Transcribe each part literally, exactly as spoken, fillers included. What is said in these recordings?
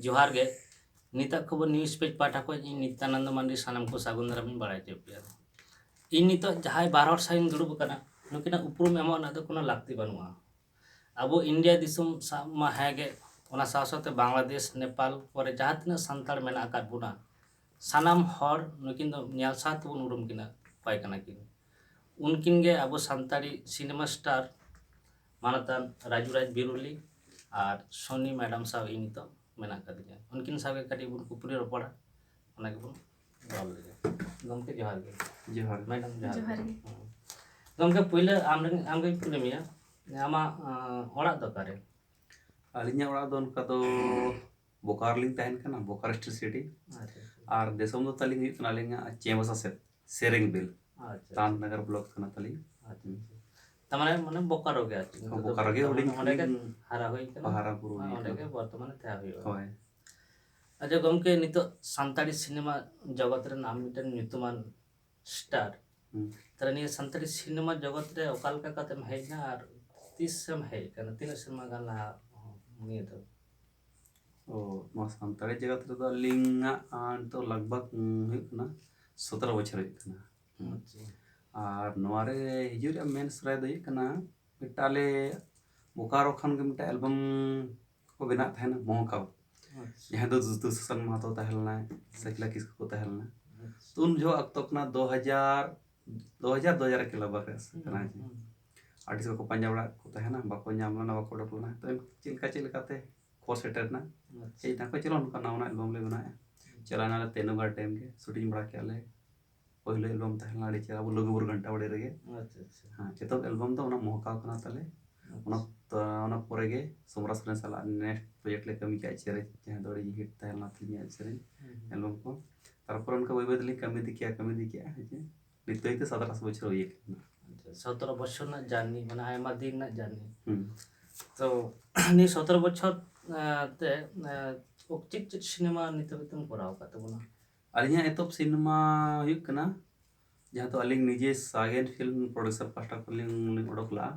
ᱡᱚᱦᱟᱨ ᱜᱮ᱾ ᱱᱤᱛᱟᱜ ᱠᱷᱚᱵᱚᱨ ᱱᱤᱭᱩᱡᱽ ᱯᱮᱡᱽ ᱯᱟᱦᱴᱟ ᱠᱷᱚᱱ ᱤᱧ ᱱᱤᱛᱭᱟᱱᱟᱱᱫ ᱢᱟᱱᱰᱤ ᱥᱟᱱᱟᱢ ᱠᱚ ᱥᱟᱹᱜᱩᱱ ᱫᱟᱨᱟᱢ ᱤᱧ ᱵᱟᱲᱟᱭ ᱦᱚᱪᱚᱭᱮᱫ ᱯᱮᱭᱟ᱾ ᱤᱧ ᱱᱤᱛᱚᱜ ᱡᱟᱦᱟᱸᱭ ᱵᱟᱨ ᱦᱚᱲ ᱥᱟᱶ ᱤᱧ ᱫᱩᱲᱩᱵ ᱟᱠᱟᱱᱟ, ᱱᱩᱠᱤᱱᱟᱜ ᱩᱯᱨᱩᱢ ᱮᱢᱚᱜ ᱨᱮᱱᱟᱜ ᱫᱚ ᱠᱳᱱᱳ ᱞᱟᱹᱠᱛᱤ ᱵᱟᱹᱱᱩᱜᱼᱟ᱾ ᱟᱵᱚ ᱤᱱᱰᱤᱭᱟ ᱫᱤᱥᱚᱢ ᱥᱟᱶ ᱢᱟ ᱦᱮᱸ ᱜᱮ, ᱚᱱᱟ ᱥᱟᱶ ᱥᱟᱶᱛᱮ ᱵᱟᱝᱞᱟᱫᱮᱥ, ᱱᱮᱯᱟᱞ ᱠᱚᱨᱮ ᱡᱟᱦᱟᱸ ᱛᱤᱱᱟᱹᱜ ᱥᱟᱱᱛᱟᱲ ᱢᱮᱱᱟᱜ ᱟᱠᱟᱫ ᱵᱚᱱᱟ, ᱥᱟᱱᱟᱢ ᱦᱚᱲ ᱱᱩᱠᱤᱱ ᱫᱚ ᱧᱮᱞ ᱥᱟᱶ ᱛᱮᱵᱚᱱ ᱩᱨᱩᱢ ᱠᱤᱱᱟ, ᱚᱠᱚᱭ ᱠᱟᱱᱟ ᱠᱤᱱ᱾ ᱩᱱᱠᱤᱱ ᱜᱮ ᱟᱵᱚ ᱥᱟᱱᱛᱟᱲᱤ ᱥᱤᱱᱮᱢᱟ ᱥᱴᱟᱨ ᱢᱟᱱᱚᱛᱟᱱ ᱨᱟᱡᱩ ᱨᱟᱡᱽ ᱵᱤᱨᱩᱞᱤ ᱟᱨ ᱥᱚᱱᱤ ᱢᱮᱰᱟᱢ ᱥᱟᱶ ᱤᱧ ᱱᱤᱛᱚᱜ ᱢᱮᱱᱟᱜ ᱟᱠᱟᱫᱤᱧᱟ᱾ ᱩᱱᱠᱤᱱ ᱥᱟᱶ ᱜᱮ ᱠᱟᱹᱴᱤᱡ ᱵᱚᱱ ᱠᱩᱯᱞᱤ ᱨᱚᱯᱚᱲᱟ, ᱚᱱᱟ ᱜᱮᱵᱚᱱ ᱨᱚᱲ ᱞᱮᱜᱮ᱾ ᱜᱚᱢᱠᱮ ᱡᱚᱦᱟᱨ ᱜᱮ᱾ ᱡᱚᱦᱟᱨ᱾ ᱢᱮᱰᱟᱢ ᱡᱚᱦᱟᱨ ᱜᱮ᱾ ᱡᱚᱦᱟᱨ ᱜᱮ᱾ ᱦᱮᱸ᱾ ᱜᱚᱢᱠᱮ, ᱯᱳᱭᱞᱳ ᱟᱢ ᱨᱮᱱ, ᱟᱢᱜᱮᱧ ᱠᱩᱞᱤ ᱢᱮᱭᱟ, ᱟᱢᱟᱜ, ᱟᱸ, ᱚᱲᱟᱜ ᱫᱚ ᱚᱠᱟᱨᱮ? ᱟᱹᱞᱤᱧᱟᱜ ᱚᱲᱟᱜ ᱫᱚ ᱚᱱᱠᱟ ᱫᱚ ᱵᱳᱠᱟᱨᱳ ᱨᱮᱞᱤᱧ ᱛᱟᱦᱮᱱ ᱠᱟᱱᱟ, ᱵᱳᱠᱟᱨᱳ ᱥᱴᱤᱞ ᱥᱤᱴᱤ᱾ ᱟᱪᱪᱷᱟ, ᱟᱪᱪᱷᱟ᱾ ᱟᱨ ᱫᱤᱥᱚᱢ ᱫᱚ ᱛᱟᱹᱞᱤᱧ ᱦᱩᱭᱩᱜ ᱠᱟᱱᱟ ᱟᱹᱞᱤᱧᱟᱜ ᱪᱮᱢᱵᱟᱥᱟ ᱥᱮᱫ, ᱥᱮᱨᱮᱝ ᱵᱤᱞ, ᱟᱪᱪᱷᱟ, ᱛᱟᱱ ᱟᱪᱪᱷᱟ᱾ ᱱᱟᱜᱟᱨ ᱵᱞᱚᱠ ᱛᱷᱟᱱᱟ ᱛᱟᱹᱞᱤᱧ᱾ ᱟᱪᱪᱷᱟ, ᱟᱪᱪᱷᱟ᱾ ᱛᱟᱨ ᱢᱟᱱᱮ, ᱢᱟᱱᱮ ᱵᱳᱠᱟᱨᱳ ᱜᱮ ᱟᱨᱠᱤ᱾ ᱱᱤᱛᱚᱜ ᱫᱚ ᱵᱳᱠᱟᱨᱳ ᱜᱮ ᱵᱚᱨᱛᱚᱢᱟᱱ ᱦᱩᱰᱤᱧ ᱚᱸᱰᱮ ᱜᱮ ᱠᱷᱚᱱ ᱦᱟᱨᱟ ᱦᱩᱭ ᱠᱟᱱᱟ᱾ ᱦᱟᱨᱟ ᱵᱩᱨᱩ ᱦᱩᱭ ᱚᱸᱰᱮ ᱠᱟᱱᱟ᱾ ᱜᱮ ᱵᱚᱨᱛᱚᱢᱟᱱ ᱛᱟᱦᱮᱸ ᱦᱩᱭᱩᱜᱼᱟ᱾ ᱦᱳᱭ᱾ ᱟᱪᱪᱷᱟ ᱜᱚᱢᱠᱮ, ᱱᱤᱛᱚᱜ ᱥᱟᱱᱛᱟᱲᱤ ᱥᱤᱱᱮᱢᱟ ᱡᱚᱜᱚᱛ ᱨᱮᱱ ᱟᱢ ᱢᱤᱫᱴᱮᱱ ᱧᱩᱛᱩᱢᱟᱱ ᱥᱴᱟᱨ᱾ ᱦᱩᱸ᱾ ᱛᱟᱦᱞᱮ ᱱᱤᱭᱟᱹ ᱥᱟᱱᱛᱟᱲᱤ ᱥᱤᱱᱮᱢᱟ ᱡᱚᱜᱚᱛ ᱨᱮ ᱚᱠᱟ ᱞᱮᱠᱟ ᱠᱟᱛᱮᱢ ᱦᱮᱡ ᱮᱱᱟ ᱟᱨ ᱛᱤᱥ ᱮᱢ ᱦᱮᱡ ᱟᱠᱟᱱᱟ? ᱛᱤᱱᱟᱹᱜ ᱥᱮᱨᱢᱟ ᱜᱟᱱ ᱞᱟᱦᱟ ᱱᱤᱭᱟᱹ ᱫᱚ? ᱚ, ᱱᱚᱣᱟ ᱥᱟᱱᱛᱟᱲᱤ ᱡᱚᱜᱚᱛ ᱨᱮᱫᱚ ᱟᱹᱞᱤᱧᱟᱜ, ᱟᱸ, ᱱᱤᱛᱚᱜ ᱞᱟᱜᱽ ᱵᱷᱟᱜᱽ, ᱩᱸ, ᱦᱩᱭᱩᱜ ᱠᱟᱱᱟ ᱥᱚᱛᱨᱚ ᱵᱚᱪᱷᱚᱨ ᱦᱩᱭᱩᱜ ᱠᱟᱱᱟ᱾ ᱦᱩᱸ᱾ ᱟᱪᱪᱷᱟ᱾ ᱟᱨ ᱱᱚᱣᱟ ᱨᱮ ᱦᱤᱡᱩᱜ ᱨᱮᱭᱟᱜ ᱢᱮᱱ ᱥᱨᱮ ᱫᱚ ᱦᱩᱭᱩᱜ ᱠᱟᱱᱟ, ᱢᱤᱫᱴᱟᱝ ᱟᱞᱮ ᱵᱳᱠᱟᱨᱳ ᱠᱷᱚᱱ ᱜᱮ ᱢᱤᱫᱴᱟᱝ ᱮᱞᱵᱟᱢ ᱠᱚ ᱵᱮᱱᱟᱣ ᱛᱟᱦᱮᱱᱟ, ᱢᱚᱦᱚᱠᱟᱣ᱾ ᱟᱪᱪᱷᱟ᱾ ᱡᱟᱦᱟᱸ ᱫᱚ ᱫᱩᱥᱟᱥᱚᱱ ᱢᱟᱦᱟᱛᱚ ᱛᱟᱦᱮᱸ ᱞᱮᱱᱟᱭ, ᱥᱟᱹᱠᱞᱟ ᱠᱤᱥᱠᱩ ᱠᱚ ᱛᱟᱦᱮᱸ ᱞᱮᱱᱟ᱾ ᱟᱪᱪᱷᱟ᱾ ᱛᱚ ᱩᱱ ᱡᱚᱦᱚᱜ ᱚᱠᱛᱚ ᱠᱟᱱᱟ ᱫᱩ ᱦᱟᱡᱟᱨ, ᱫᱩ ᱦᱟᱡᱟᱨ, ᱫᱩ ᱦᱟᱡᱟᱨ ᱠᱮᱞᱟᱵᱟᱨ ᱨᱮ ᱦᱩᱸ, ᱠᱟᱱᱟ᱾ ᱦᱩᱸ᱾ ᱟᱹᱰᱤ ᱥᱮᱫ ᱠᱚ ᱯᱟᱸᱡᱟ ᱵᱟᱲᱟ ᱠᱚ ᱛᱟᱦᱮᱱᱟ, ᱵᱟᱠᱚ ᱧᱟᱢ ᱞᱮᱱᱟ, ᱵᱟᱠᱚ ᱚᱰᱚᱠ ᱞᱮᱱᱟ᱾ ᱛᱚ ᱪᱮᱫ ᱞᱮᱠᱟ, ᱪᱮᱫ ᱞᱮᱠᱟᱛᱮ ᱠᱚ ᱥᱮᱴᱮᱨ ᱮᱱᱟ? ᱟᱪᱪᱷᱟ᱾ ᱦᱮᱡ ᱮᱱᱟ ᱠᱚ, "ᱪᱚᱞᱚ ᱱᱚᱝᱠᱟ ᱱᱟᱣᱟᱱᱟᱜ ᱮᱞᱵᱟᱢ ᱞᱮ ᱵᱮᱱᱟᱣᱮᱫᱼᱟ᱾" ᱦᱩᱸ᱾ ᱪᱟᱞᱟᱣ ᱮᱱᱟᱞᱮ ᱛᱮᱱᱩᱜᱟᱲ ᱰᱮᱢ ᱜᱮ, ᱥᱩᱴᱤᱝ ᱵᱟᱲᱟ ᱠᱮᱫᱼᱟ ᱞᱮ᱾ ᱯᱳᱭᱞᱳ ᱮᱞᱵᱟᱢ ᱛᱟᱦᱮᱸ ᱞᱮᱱᱟ ᱟᱹᱰᱤ ᱪᱮᱦᱨᱟ, ᱟᱵᱚ ᱞᱩᱜᱩᱵᱩᱨᱩ ᱜᱷᱟᱱᱴᱟ ᱵᱟᱲᱮ ᱨᱮᱜᱮ᱾ ᱟᱪᱪᱷᱟ, ᱟᱪᱪᱷᱟ᱾ ᱦᱮᱸ, ᱮᱛᱚᱦᱚᱵ ᱮᱞᱵᱟᱢ ᱫᱚ ᱚᱱᱟ ᱢᱚᱦᱚᱠᱟᱣ ᱠᱟᱱᱟ ᱛᱟᱞᱮ᱾ ᱟᱪᱪᱷᱟ᱾ ᱚᱱᱟ, ᱛᱚ, ᱚᱱᱟ ᱯᱚᱨᱮ ᱜᱮ ᱥᱚᱢᱨᱟ ᱥᱚᱨᱮᱱ ᱥᱟᱞᱟᱜ ᱱᱮᱠᱥᱴ ᱯᱨᱚᱡᱮᱠᱴ ᱞᱮ ᱠᱟᱹᱢᱤ ᱠᱮᱫᱼᱟ, ᱪᱮᱨᱮᱡ, ᱡᱟᱦᱟᱸ ᱫᱚ ᱟᱹᱰᱤ ᱦᱤᱴ ᱛᱟᱦᱮᱸ ᱞᱮᱱᱟ ᱛᱤᱧᱟᱹ ᱥᱮᱨᱮᱧ ᱦᱩᱸ, ᱦᱩᱸ᱾ ᱮᱞᱵᱟᱢ ᱠᱚ᱾ ᱛᱟᱨᱯᱚᱨᱮ ᱚᱱᱠᱟ ᱵᱟᱹᱭ ᱵᱟᱹᱭ ᱛᱮᱞᱤᱧ ᱠᱟᱹᱢᱤ ᱤᱫᱤ ᱠᱮᱜᱼᱟ, ᱠᱟᱹᱢᱤ ᱤᱫᱤ ᱠᱮᱜᱼᱟ, ᱦᱮᱸ ᱪᱮ᱾ ᱱᱤᱛ ᱫᱷᱟᱹᱵᱤᱡ ᱛᱮ ᱥᱟᱛᱟᱨ ᱟᱴᱷᱟᱥ ᱵᱚᱪᱷᱚᱨ ᱦᱩᱭ ᱟᱠᱟᱱᱟ᱾ ᱟᱪᱪᱷᱟ, ᱥᱚᱛᱨᱚ ᱵᱚᱪᱷᱚᱨ ᱨᱮᱱᱟᱜ ᱡᱟᱨᱱᱤ, ᱢᱟᱱᱮ ᱟᱭᱢᱟ ᱫᱤᱱ ᱨᱮᱱᱟᱜ ᱡᱟᱨᱱᱤ᱾ ᱦᱩᱸ᱾ ᱛᱚ, ᱱᱤᱭᱟᱹ ᱥᱚᱛᱨᱚ ᱵᱚᱪᱷᱚᱨ, ᱮᱸ, ᱛᱮ, ᱮᱸ, ᱪᱮᱫ ᱪᱮᱫ ᱥᱤᱱᱮᱢᱟ ᱱᱤᱛ ᱦᱟᱹᱵᱤᱡ ᱛᱮᱢ ᱠᱚᱨᱟᱣ ᱟᱠᱟᱫ ᱛᱟᱵᱚᱱᱟ? ᱟᱹᱞᱤᱧᱟᱜ ᱮᱛᱚᱦᱚᱵ ᱥᱤᱱᱮᱢᱟ ᱦᱩᱭᱩᱜ ᱠᱟᱱᱟ, ᱡᱟᱦᱟᱸ ᱫᱚ ᱟᱹᱞᱤᱧ ᱱᱤᱡᱮ ᱥᱟᱜᱮᱱ ᱯᱷᱤᱞᱢ ᱯᱨᱚᱰᱩᱥᱟᱨ ᱯᱟᱦᱴᱟ ᱠᱷᱚᱱ ᱞᱤᱧ, ᱞᱤᱧ ᱚᱰᱚᱠ ᱞᱟᱜᱼᱟ᱾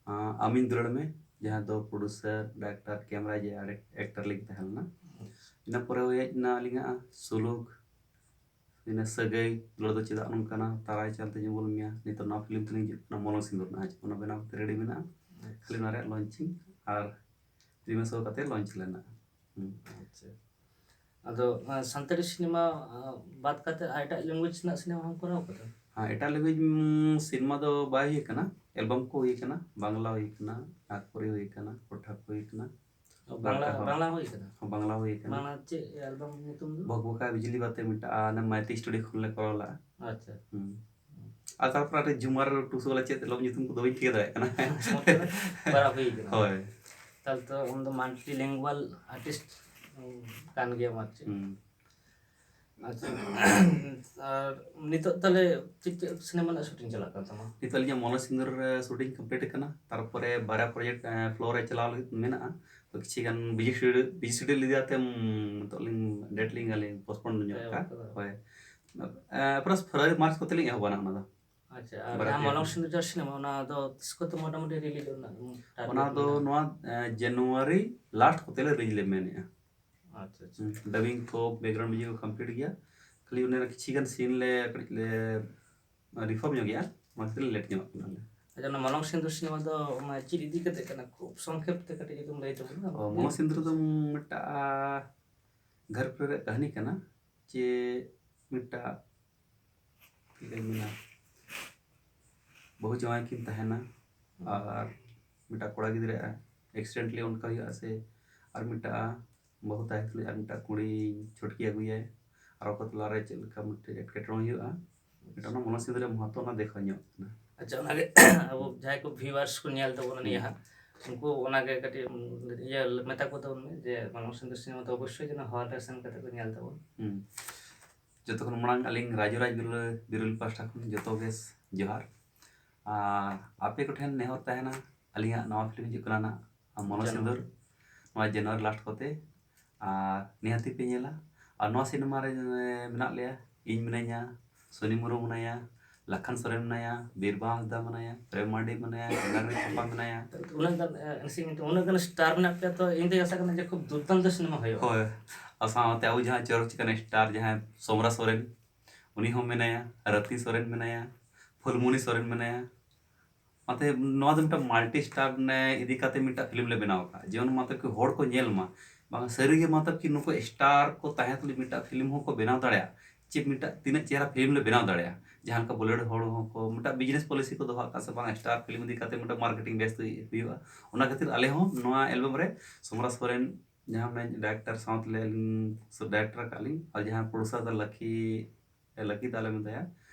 ᱟᱸ, ᱟᱢᱤᱧ ᱫᱩᱞᱟᱹᱲ ᱢᱮ, ᱡᱟᱦᱟᱸ ᱫᱚ ᱯᱨᱚᱰᱩᱥᱟᱨ, ᱰᱟᱭᱨᱮᱠᱴᱚᱨ, ᱠᱮᱢᱮᱨᱟ ᱡᱮ ᱟᱨ ᱮᱠᱴᱚᱨ ᱞᱤᱧ ᱛᱟᱦᱮᱸ ᱞᱮᱱᱟ᱾ ᱤᱱᱟᱹ ᱯᱚᱨᱮ ᱦᱩᱭ ᱦᱮᱡ ᱮᱱᱟ ᱟᱹᱞᱤᱧᱟᱜ ᱥᱩᱞᱩᱠ, ᱤᱱᱟᱹ ᱥᱟᱹᱜᱟᱹᱭ, ᱫᱩᱞᱟᱹᱲ ᱫᱚ ᱪᱮᱫᱟᱜ ᱱᱚᱝᱠᱟᱱᱟ, ᱛᱟᱨᱟᱭ ᱪᱟᱞ ᱛᱮ ᱧᱩᱵᱩᱞ ᱢᱮᱭᱟ, ᱱᱤᱛᱚᱜ ᱱᱚᱣᱟ ᱯᱷᱤᱞᱢ ᱛᱟᱹᱞᱤᱧ ᱦᱤᱡᱩᱜ ᱠᱟᱱᱟ ᱢᱚᱞᱚᱝ ᱥᱤᱸᱫᱩᱨ ᱨᱮᱱᱟᱜ, ᱚᱱᱟ ᱵᱮᱱᱟᱣ ᱠᱟᱛᱮ ᱨᱮᱰᱤ ᱢᱮᱱᱟᱜᱼᱟ᱾ ᱠᱷᱟᱹᱞᱤ ᱚᱱᱟ ᱨᱮᱭᱟᱜ ᱞᱚᱧᱪᱤᱝ ᱟᱨ ᱨᱤᱦᱟᱨᱥᱟᱞ ᱠᱟᱛᱮ ᱞᱚᱧᱪ ᱞᱮᱱᱟ᱾ ᱦᱩᱸ᱾ ᱟᱪᱪᱷᱟ᱾ ᱟᱫᱚ ᱥᱟᱱᱛᱟᱲᱤ ᱥᱤᱱᱮᱢᱟ ᱵᱟᱫ ᱠᱟᱛᱮ ᱟᱨ ᱮᱴᱟᱜ ᱞᱮᱝᱜᱩᱭᱮᱡᱽ ᱨᱮᱱᱟᱜ ᱥᱤᱱᱮᱢᱟ ᱦᱚᱸ ᱠᱚᱨᱟᱣ ᱠᱟᱫᱟ? ᱦᱮᱸ, ᱮᱴᱟᱜ ᱞᱮᱝᱜᱩᱭᱮᱡᱽ ᱥᱤᱱᱮᱢᱟ ᱫᱚ ᱵᱟᱭ ᱦᱩᱭ ᱟᱠᱟᱱᱟ᱾ ᱮᱞᱵᱟᱢ ᱠᱚ ᱦᱩᱭ ᱟᱠᱟᱱᱟ, ᱵᱟᱝᱞᱟ ᱦᱩᱭ ᱟᱠᱟᱱᱟ, ᱱᱟᱜᱽᱯᱩᱨᱤ ᱦᱩᱭ ᱟᱠᱟᱱᱟ, ᱠᱚᱴᱷᱟᱠ ᱦᱩᱭ ᱟᱠᱟᱱᱟ᱾ ᱵᱟᱝᱞᱟ ᱵᱟᱝᱞᱟ ᱦᱩᱭ ᱟᱠᱟᱱᱟ? ᱦᱚᱸ, ᱵᱟᱝᱞᱟ ᱦᱩᱭ ᱟᱠᱟᱱᱟ᱾ ᱵᱟᱝᱞᱟ ᱪᱮᱫ ᱮᱞᱵᱟᱢ ᱧᱩᱛᱩᱢ ᱫᱚ? ᱵᱷᱚᱠ ᱵᱷᱚᱠᱟ ᱵᱤᱡᱽᱞᱤ ᱵᱟᱛᱮ ᱢᱤᱫᱴᱟᱝ, ᱟᱨ ᱚᱱᱟ ᱢᱟᱭᱛᱤ ᱥᱴᱩᱰᱤᱭᱳ ᱠᱷᱚᱱ ᱞᱮ ᱠᱚᱨᱟᱣ ᱞᱟᱜᱼᱟ᱾ ᱟᱪᱪᱷᱟ᱾ ᱦᱩᱸ᱾ ᱟᱨ ᱛᱟᱨᱯᱚᱨ ᱟᱨ ᱡᱷᱩᱢᱟᱨ ᱴᱩᱥᱩ ᱵᱟᱞᱟ ᱪᱮᱫ ᱮᱞᱵᱟᱢ ᱧᱩᱛᱩᱢ ᱠᱚᱫᱚ ᱵᱟᱹᱧ ᱴᱷᱤᱠᱟᱹ ᱫᱟᱲᱮᱭᱟᱜ ᱠᱟᱱᱟ᱾ ᱠᱚᱨᱟᱣ ᱦᱩᱭ ᱟᱠᱟᱱᱟ᱾ ᱦᱳᱭ᱾ ᱛᱟᱦᱚᱞᱮ ᱛᱚ ᱟᱢ ᱫᱚ multilingual artist ᱠᱟᱱ ᱜᱮᱭᱟᱢ ᱟᱨ ᱪᱮᱫ᱾ ᱦᱩᱸ᱾ ᱟᱪᱪᱷᱟ᱾ ᱟᱨ ᱱᱤᱛᱚᱜ ᱛᱟᱦᱚᱞᱮ ᱪᱮᱫ ᱪᱮᱫ ᱥᱤᱱᱮᱢᱟ ᱨᱮᱱᱟᱜ ᱥᱩᱴᱤᱝ ᱪᱟᱞᱟᱜ ᱠᱟᱱ ᱛᱟᱢᱟ? ᱱᱤᱛᱚᱜ ᱟᱹᱞᱤᱧᱟᱜ ᱢᱚᱞᱚᱝ ᱥᱤᱸᱫᱩᱨ ᱨᱮ ᱥᱩᱴᱤᱝ ᱠᱚᱢᱯᱞᱤᱴ ᱟᱠᱟᱱᱟ, ᱛᱟᱨᱯᱚᱨᱮ ᱵᱟᱨᱭᱟ ᱯᱨᱚᱡᱮᱠᱴ ᱯᱷᱞᱳ ᱨᱮ ᱪᱟᱞᱟᱣ ᱞᱟᱹᱜᱤᱫ ᱢᱮᱱᱟᱜᱼᱟ᱾ ᱛᱚ ᱠᱤᱪᱷᱤ ᱜᱟᱱ ᱵᱤᱡᱤ ᱥᱤᱰᱤᱭᱩᱞ, ᱵᱤᱡᱤ ᱥᱤᱰᱤᱭᱩᱞ ᱤᱫᱤ ᱠᱟᱛᱮ ᱱᱤᱛᱚᱜ ᱞᱤᱧ ᱰᱮᱴ ᱞᱤᱧ ᱟᱹᱞᱤᱧ ᱯᱳᱥᱴᱯᱳᱱ ᱧᱚᱜ ᱦᱮᱸ, ᱠᱟᱜᱼᱟ᱾ ᱚᱱᱠᱟ ᱫᱚ᱾ ᱦᱳᱭ᱾ ᱮᱯᱨᱚᱥ ᱯᱷᱮᱵᱽᱨᱩᱣᱟᱨᱤ ᱢᱟᱨᱪ ᱠᱚᱛᱮ ᱞᱤᱧ ᱮᱦᱚᱵᱟ ᱱᱟᱜ ᱚᱱᱟ ᱫᱚ᱾ ᱟᱪᱪᱷᱟ, ᱟᱨ ᱵᱟᱨᱭᱟ ᱡᱟᱦᱟᱸ ᱯᱮᱭᱟ ᱢᱚᱞᱚᱝ ᱯᱷᱤᱞᱢ᱾ ᱥᱤᱸᱫᱩᱨ ᱡᱟᱦᱟᱸ ᱥᱤᱱᱮᱢᱟ, ᱚᱱᱟ ᱫᱚ ᱛᱤᱥ ᱠᱚᱛᱮ ᱢᱚᱴᱟᱢᱩᱴᱤ ᱨᱤᱞᱤᱡᱚᱜ ᱨᱮᱱᱟᱜ target ᱚᱱᱟ ᱫᱚ ᱢᱮᱱᱟᱜᱼᱟ? ᱱᱚᱣᱟ ᱮ, ᱡᱟᱱᱩᱣᱟᱨᱤ ᱞᱟᱥᱴ ᱠᱚᱛᱮ ᱞᱮ ᱨᱤᱞᱤᱡᱽ ᱞᱮ ᱢᱮᱱᱮᱫᱼᱟ᱾ ᱟᱪᱪᱷᱟ, ᱟᱪᱪᱷᱟ᱾ ᱰᱟᱵᱤᱝ ᱠᱚ, ᱵᱮᱠᱜᱨᱟᱣᱩᱱᱰ ᱢᱤᱭᱩᱡᱤᱠ ᱠᱚ ᱠᱚᱢᱯᱞᱤᱴ ᱜᱮᱭᱟ, ᱠᱷᱟᱹᱞᱤ ᱚᱱᱟ ᱠᱤᱪᱷᱤ ᱜᱟᱱ ᱥᱤᱱ ᱞᱮ ᱠᱟᱹᱴᱤᱡ ᱞᱮ ᱨᱤᱯᱷᱚᱨᱢ ᱧᱚᱜ ᱜᱮᱭᱟ, ᱚᱱᱟ ᱠᱷᱟᱹᱛᱤᱨ ᱞᱮᱴ ᱧᱚᱜ ᱠᱟᱱᱟ᱾ ᱟᱪᱪᱷᱟ, ᱚᱱᱟ ᱢᱚᱞᱚᱝ ᱥᱤᱸᱫᱩᱨ ᱥᱤᱱᱮᱢᱟ ᱫᱚ ᱚᱱᱟ ᱪᱮᱫ ᱤᱫᱤ ᱠᱟᱛᱮ ᱠᱟᱱᱟ? ᱠᱷᱩᱵ ᱥᱚᱝᱠᱷᱮᱯ ᱛᱮ ᱠᱟᱹᱴᱤᱡ ᱡᱩᱫᱤᱢ ᱞᱟᱹᱭ ᱛᱟᱵᱚᱱᱟ᱾ ᱚ, ᱢᱚᱞᱚᱝ ᱥᱤᱸᱫᱩᱨ ᱫᱚ ᱢᱤᱫᱴᱟᱝ ᱜᱷᱟᱨᱚᱸᱡᱽ ᱨᱮᱭᱟᱜ ᱠᱟᱹᱦᱱᱤ ᱠᱟᱱᱟ, ᱡᱮ ᱢᱤᱫᱴᱟᱝ ᱪᱮᱫ ᱞᱤᱧ ᱢᱮᱱᱟ, ᱵᱟᱹᱦᱩ ᱡᱟᱶᱟᱭ ᱠᱤᱱ ᱛᱟᱦᱮᱱᱟ ᱟᱨ ᱢᱤᱫᱴᱟᱝ ᱠᱚᱲᱟ ᱜᱤᱫᱽᱨᱟᱹ accidentally ᱚᱱᱠᱟ ᱦᱩᱭᱩᱜᱼᱟ ᱥᱮ, ᱟᱨ ᱢᱤᱫᱴᱟᱝ ᱵᱟᱹᱦᱩ ᱛᱟᱦᱮᱸ ᱛᱩᱞᱩᱡ ᱟᱨ ᱢᱤᱫᱴᱟᱝ ᱠᱩᱲᱤ ᱪᱷᱚᱴᱠᱤ ᱟᱹᱜᱩᱭᱟᱭ, ᱟᱨ ᱟᱠᱚ ᱛᱟᱞᱟᱨᱮ ᱪᱮᱫ ᱞᱮᱠᱟ ᱢᱤᱫᱴᱮᱡ ᱮᱴᱠᱮᱴᱚᱬᱮ ᱦᱩᱭᱩᱜᱼᱟ, ᱢᱤᱫᱴᱟᱝ ᱚᱱᱟ ᱢᱚᱞᱚᱝ ᱥᱤᱸᱫᱩᱨ ᱨᱮᱭᱟᱜ ᱢᱚᱦᱚᱛᱛᱚ ᱚᱱᱟ ᱫᱮᱠᱷᱟᱣ ᱧᱚᱜ ᱠᱟᱱᱟ᱾ ᱟᱪᱪᱷᱟ, ᱚᱱᱟᱜᱮ ᱟᱵᱚ ᱡᱟᱦᱟᱸᱭ ᱠᱚ ᱵᱷᱤᱭᱩᱣᱟᱨᱥ ᱠᱚ ᱧᱮᱞ ᱛᱟᱵᱚᱱᱟ ᱱᱤᱭᱟᱹ ᱦᱟᱸᱜ, ᱩᱱᱠᱩ ᱚᱱᱟᱜᱮ ᱠᱟᱹᱴᱤᱡ ᱤᱭᱟᱹ ᱢᱮᱛᱟ ᱠᱚ ᱛᱟᱵᱚᱱ ᱢᱮ ᱡᱮ ᱢᱚᱞᱚᱝ ᱥᱤᱸᱫᱩᱨ ᱥᱤᱱᱮᱢᱟ ᱫᱚ ᱚᱵᱚᱥᱥᱳᱭ ᱡᱮᱱᱚ ᱦᱚᱞ ᱨᱮ ᱥᱮᱱ ᱠᱟᱛᱮ ᱠᱚ ᱧᱮᱞ ᱛᱟᱵᱚᱱ᱾ ᱦᱩᱸ᱾ ᱡᱚᱛᱚ ᱠᱷᱚᱱ ᱢᱟᱲᱟᱝ ᱟᱹᱞᱤᱧ ᱨᱟᱡᱩ ᱨᱟᱡᱽ ᱵᱤᱨᱩᱞ-, ᱵᱤᱨᱩᱞ ᱯᱟᱦᱴᱟ ᱠᱷᱚᱱ ᱡᱚᱛᱚ ᱜᱮ ᱡᱚᱦᱟᱨ᱾ ᱟᱨ ᱟᱯᱮ ᱠᱚᱴᱷᱮᱱ ᱱᱮᱦᱚᱨ ᱛᱟᱦᱮᱱᱟ, ᱟᱹᱞᱤᱧᱟᱜ ᱱᱟᱣᱟ ᱯᱷᱤᱞᱢ ᱦᱤᱡᱩᱜ ᱠᱟᱱᱟ ᱱᱟᱜ, ᱢᱚᱞᱚᱝ ᱡᱟᱱᱩᱣᱟᱨᱤ᱾ ᱥᱤᱸᱫᱩᱨ, ᱱᱚᱣᱟ ᱡᱟᱱᱩᱣᱟᱨᱤ ᱞᱟᱥᱴ ᱠᱚᱛᱮ᱾ ᱟᱨ ᱱᱤᱦᱟᱹᱛᱤ ᱯᱮ ᱧᱮᱞᱟ᱾ ᱟᱨ ᱱᱚᱣᱟ ᱥᱤᱱᱮᱢᱟ ᱨᱮ ᱢᱮᱱᱟᱜ ᱞᱮᱭᱟ, ᱤᱧ ᱢᱤᱱᱟᱹᱧᱟ, ᱥᱚᱱᱤ ᱢᱩᱨᱢᱩ ᱢᱮᱱᱟᱭᱟ, ᱞᱟᱠᱷᱟᱱ ᱥᱚᱨᱮᱱ ᱢᱮᱱᱟᱭᱟ, ᱵᱤᱨᱵᱟᱦᱟ ᱦᱟᱸᱥᱫᱟ ᱢᱮᱱᱟᱭᱟ, ᱯᱨᱮᱢ ᱢᱟᱨᱰᱤ ᱢᱮᱱᱟᱭᱟ, ᱜᱚᱝᱜᱟᱨᱤ ᱪᱟᱯᱟ ᱢᱮᱱᱟᱭᱟ᱾ ᱩᱱᱟᱹᱜ ᱜᱟᱱ, ᱮ, ᱤᱧ ᱩᱱᱟᱹᱜ ᱜᱟᱱ ᱥᱴᱟᱨ ᱢᱮᱱᱟᱜ ᱯᱮᱭᱟ, ᱛᱚ ᱤᱧ ᱫᱚᱧ ᱟᱥᱟ ᱠᱟᱱᱟ ᱡᱮ ᱠᱷᱩᱵ ᱫᱩᱨᱫᱟᱱᱛᱚ ᱥᱤᱱᱮᱢᱟ ᱦᱩᱭᱩᱜᱼᱟ᱾ ᱦᱳᱭ᱾ ᱟᱨ ᱥᱟᱶᱛᱮ ᱟᱵᱚ ᱡᱟᱦᱟᱸ ᱪᱚᱨᱚᱠ ᱪᱤᱠᱟᱹᱲ ᱥᱴᱟᱨ ᱡᱟᱦᱟᱸᱭ ᱥᱚᱢᱨᱟ ᱥᱚᱨᱮᱱ, ᱩᱱᱤ ᱦᱚᱸ ᱢᱮᱱᱟᱭᱟ, ᱨᱟᱹᱛᱤ ᱥᱚᱨᱮᱱ ᱢᱮᱱᱟᱭᱟ, ᱯᱷᱩᱞᱢᱩᱱᱤ ᱥᱚᱨᱮᱱ ᱢᱮᱱᱟᱭᱟ᱾ ᱚᱱᱟᱛᱮ ᱱᱚᱣᱟ ᱫᱚ ᱢᱤᱫᱴᱟᱝ ᱢᱟᱞᱴᱤ ᱥᱴᱟᱨ ᱤᱫᱤ ᱠᱟᱛᱮ ᱢᱤᱫᱴᱟᱝ ᱯᱷᱤᱞᱢ ᱞᱮ ᱵᱮᱱᱟᱣ ᱟᱠᱟᱫᱼᱟ, ᱡᱮᱢᱚᱱ ᱢᱟᱛᱚ ᱠᱤ ᱦᱚᱲ ᱠᱚ ᱧᱮᱞ ᱢᱟ, ᱵᱟᱝ ᱥᱟᱹᱨᱤᱜᱮ ᱢᱟᱛᱚ ᱠᱤ ᱱᱩᱠᱩ ᱥᱴᱟᱨ ᱠᱚ ᱛᱟᱦᱮᱸ ᱛᱩᱞᱩᱡ ᱢᱤᱫᱴᱟᱝ ᱯᱷᱤᱞᱢ ᱦᱚᱸᱠᱚ ᱵᱮᱱᱟᱣ ᱫᱟᱲᱮᱭᱟᱜᱼᱟ, ᱪᱮᱫ ᱢᱤᱫᱴᱟᱝ ᱛᱤᱱᱟᱹᱜ ᱪᱮᱦᱨᱟ ᱯᱷᱤᱞᱢ ᱞᱮ ᱵᱮᱱᱟᱣ ᱫᱟᱲᱮᱭᱟᱜᱼᱟ᱾ ᱡᱟᱦᱟᱸ ᱞᱮᱠᱟ ᱵᱚᱞᱤᱣᱩᱰ ᱦᱚᱲ ᱦᱚᱸᱠᱚ ᱢᱤᱫᱴᱟᱝ ᱵᱤᱡᱽᱱᱮᱥ ᱯᱚᱞᱤᱥᱤ ᱠᱚ ᱫᱚᱦᱚ ᱟᱠᱟᱫ ᱥᱮ ᱵᱟᱝ, ᱥᱴᱟᱨ ᱯᱷᱤᱞᱢ ᱤᱫᱤ ᱠᱟᱛᱮ ᱢᱤᱫᱴᱟᱝ ᱢᱟᱨᱠᱮᱴᱤᱝ ᱵᱮᱥ ᱦᱩᱭᱩᱜᱼᱟ, ᱚᱱᱟ ᱠᱷᱟᱹᱛᱤᱨ ᱟᱞᱮ ᱦᱚᱸ ᱱᱚᱣᱟ ᱮᱞᱵᱟᱢ ᱨᱮ ᱥᱚᱢᱨᱟ ᱥᱚᱨᱮᱱ ᱡᱟᱦᱟᱸ ᱢᱮᱱᱟᱭ ᱰᱟᱭᱨᱮᱠᱴᱚᱨ ᱥᱟᱶᱛᱮ ᱞᱮ ᱰᱟᱭᱨᱮᱠᱴᱚᱨ ᱟᱠᱟᱫ ᱞᱤᱧ, ᱟᱨ ᱡᱟᱦᱟᱸ ᱯᱨᱚᱰᱩᱥᱟᱨ ᱫᱚ ᱞᱟᱠᱤ ᱞᱟᱹᱠᱤ ᱫᱟᱞᱮ ᱢᱮᱛᱟᱭᱟ᱾